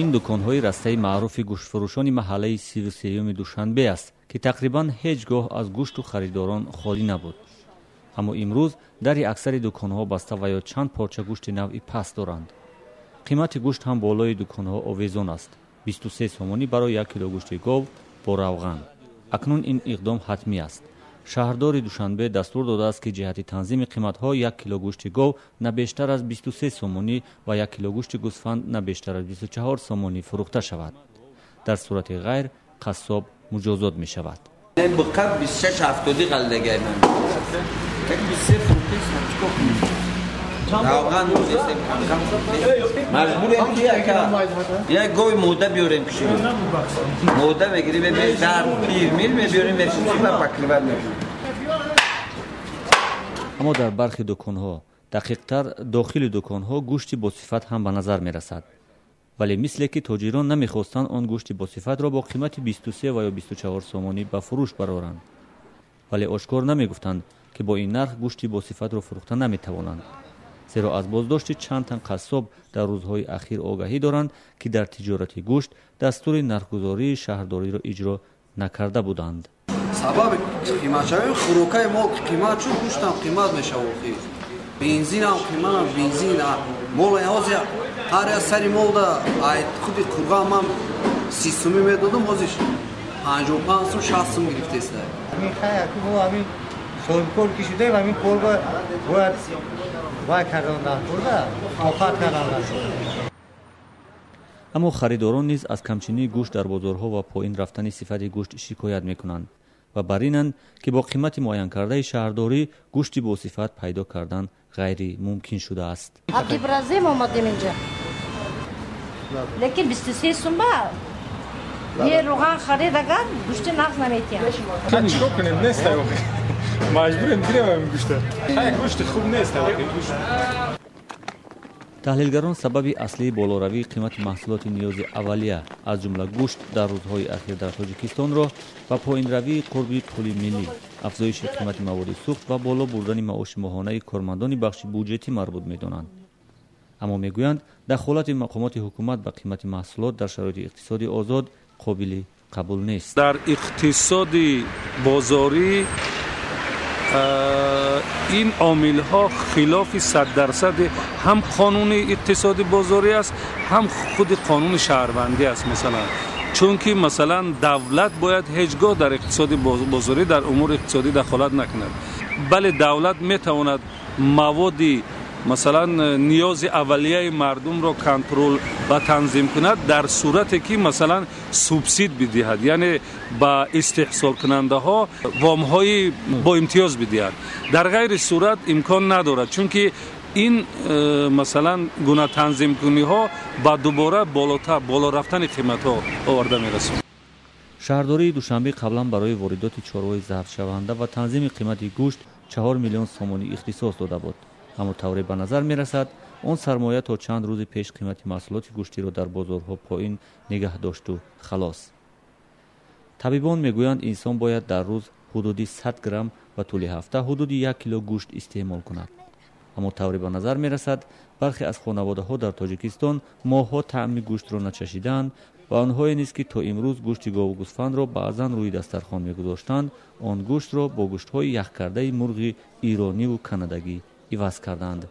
Ин дуконҳои растаи маъруфи гӯштфурӯшони маҳаллаи 33-юми Душанбе аст, ки тақрибан ҳеҷ гоҳ аз гӯшту харидорон холӣ набуд. Аммо имрӯз дари аксари дуконҳо баста ва ё чанд порча гӯшти навъи паст доранд. Қимати гӯшт ҳам болои дуконҳо овезон аст: 23 сомонӣ барои 1 кило гӯшти гов бо равған. Акнун ин иқдом ҳатмӣ аст. Шаҳрдори Душанбе дастур додааст, ки ҷиҳати танзими қиматҳо 1 кило гӯшти гов на бештар аз 23 сомонӣ ва 1 кило гӯшти гӯсфанд на бештар аз 24 сомонӣ фурӯхта шавад. Дар сурати ғайр қассоб муҷозот мешавад. Буқа 26,70 қалдагай ман. 23 фурӯхтем, чикор кунем? Равған мезем кам-кам. Маҷбурем ки як гови мода биёрем кушем. Мода мегирем, дар пир мир мебиёрем, мефурӯшем ва покрывать мекунем. Аммо дар бархи дуконҳо, дақиқтар дохили дуконҳо, гӯшти босифат ҳам ба назар мерасад. Вале мисле ки тоҷирон намехостанд он гӯшти босифатро бо қимати 23 ва ё 24 сомонӣ ба фурӯш бароранд. Вале ошкор намегуфтанд, ки бо ин нарх гӯшти босифатро фурӯхта наметавонанд. Зеро аз боздошти чанд тан қассоб дар рӯзҳои ахир огаҳӣ доранд, ки дар тиҷорати гӯшт дастури нархгузории шаҳрдориро иҷро накарда буданд. Сабаби қиматшавӣ хӯрокаи мо қимат шуд, гӯштам қимат мешавад. Бензинам қимат, бензин мол ҳозир ҳар як сари молда худи қурға ман 30 сумӣ медодам, ҳозир 55 сум, 60 сум гирифтеста. Ҳамин соҳибкор ки шудаем, ҳамин кор бояд вай кардан дар корда, тоқат кардан дар. Аммо харидорон низ аз камчинии гӯшт дар бозорҳо ва поин рафтани сифати гӯшт шикоят мекунанд ва бар инанд, ки бо қимати муайянкардаи шаҳрдорӣ гӯшти босифат пайдо кардан ғайримумкин шудааст. Абдибразим омадем инҷа. Лекин 23 сум ба е равған харид, агар гӯшти нағз наметиҳанд. Чикор кунем, нест, маҷбурем гирем гӯшта. Гӯшти хуб нест. Таҳлилгарон сабаби аслии болоравии қимати маҳсулоти ниёзи аввалия, аз ҷумла гӯшт, дар рӯзҳои ахир дар Тоҷикистонро ба поинравии қурби пули миллӣ, афзоиши қимати маводи сӯхт ва боло бурдани маоши моҳонаи кормандони бахши буҷетӣ марбут медонанд. Аммо мегӯянд, дахолати мақомоти ҳукумат ба қимати маҳсулот дар шароити иқтисоди озод қобили қабул нест. Дар иқтисоди бозорӣ ин омилҳо хилофи 100% ҳам қонуни иқтисоди бозорӣ аст, ҳам худи қонуни шаҳрвандӣ аст. Масалан, чунки масалан давлат бояд ҳеҷ гоҳ дар иқтисоди бозорӣ, дар умури иқтисодӣ дахолат накунад. Бале, давлат метавонад маводи масалан ниёзи аввалияи мардумро контрол ва танзим кунад дар сурате ки масалан субсид бидиҳад, яъне ба истеҳсолкунандаҳо вомҳои бо имтиёз бидиҳад. Дар ғайри сурат имкон надорад, чунки ин масалан гуна танзимкуниҳо ба дубора боло рафтани қиматҳо оварда мерасонад. Шаҳрдории Душанбе қаблан барои воридоти чорвои забҳшаванда ва танзими қимати гӯшт 4 миллион сомонӣ ихтисос дода буд. Аммо тавре ба назар мерасад, он сармоя то чанд рӯзи пеш қимати маҳсулоти гӯштиро дар бозорҳо поин нигаҳ дошту халос. Табибон мегӯянд, инсон бояд дар рӯз ҳудуди 100 грамм ва тӯли ҳафта ҳудуди 1 кило гӯшт истеъмол кунад. Аммо тавре ба назар мерасад, бархе аз хонаводаҳо дар Тоҷикистон моҳҳо таъми гӯштро начашидаанд ва онҳое низ, ки то имрӯз гӯшти гову гӯсфандро баъзан рӯи дастархон мегузоштанд, он гӯштро бо гӯштҳои яхкардаи мурғи ирониву канадагӣ иваз карданд.